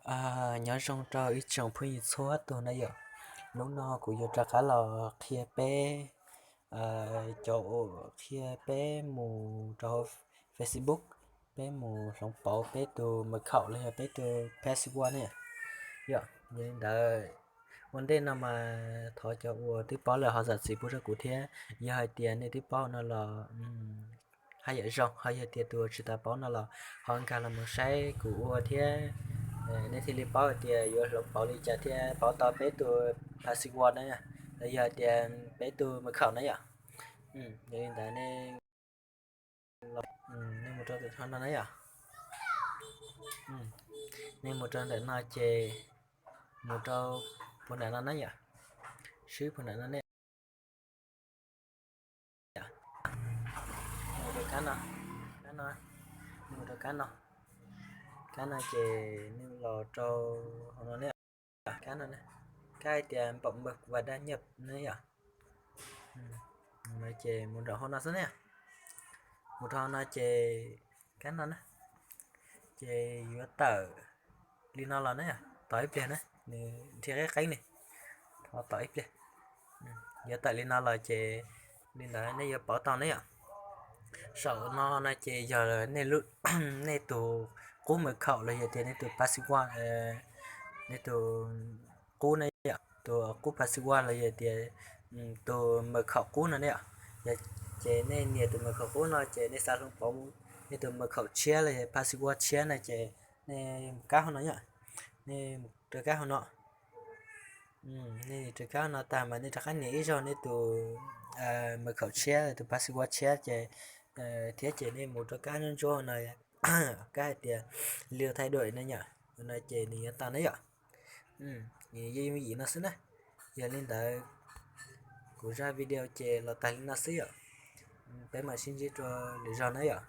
Nyob zoo rau ib tsoom phooj ywg txhua tus na yom. Hnub no kuv yuav rov qab los qhia peb, cov uas qhia peb mus rau hauv Facebook, peb mus hloov pauv peb tus mật khẩu los yog peb tus password ne. Yog li ntawd, ua ntej no mas thov cov uas twb paub lawm ho zam txim pub rau kuv thiab. Yog hais tias nej twb paub no los haj yam zoo, ho yog tias tus tsis tau paub no los ho nkag los mus saib kuv ua thiab. Nej thiaj li paub hais tias yuav hloov pauv li cas thiab pauv tau peb tus password na, los yog tias peb tus mật khẩu na yom. Yog li ntawd nej, nej mus rau ntawm no na yom. Nej mus rau ntawm no ces mus rau puag nram no na yom. Swb puag nram no ne. Mus rau kab no, kab no, mus rau kab no, kab no ces nej los rau hauv no ne. Kab no, kab hais tias npam npawg kuv vas daj nyiaj ne yom. Ces mus rau hauv no xwb ne. Mus rau hauv no ces, kab no na, ces yuav tawm li no los ne, tos ib pliag na, nws nrhiav qeeb qeeb li, thov tos ib pliag. Yuav tawm li no los ces li ntawd nej yuav pauv tau ne yom. Saum no no ces yog nej, nej tus qub mật khẩu los yog tias nej tus password, nej tus qub ne yom, tus qub password los yog tias tus mật khẩu qub no ne yom. Ces nej nias tus mật khẩu qub no ces nej xav hloov pauv nej tus mật khẩu tshiab los yog password tshiab no ces nej mus kab hauv no yom. Nej mus rau kab hauv no, nej rau kab hauv no tag mas nej rov qab nias ib zaug nej tus mật khẩu tshiab, tus password tshiab ces, thiab ces nej mus rau kab ntsuab ntsuab hauv no, kab hais tias lưu thay đổi no yom, hauv no ces nws yuav tau na yom. Yooj yim no xwb na. Yog li ntawd, kuv zaj video ces los tag li no xwb yom. Peb mam sib ntsib rau lwm zaug na yom.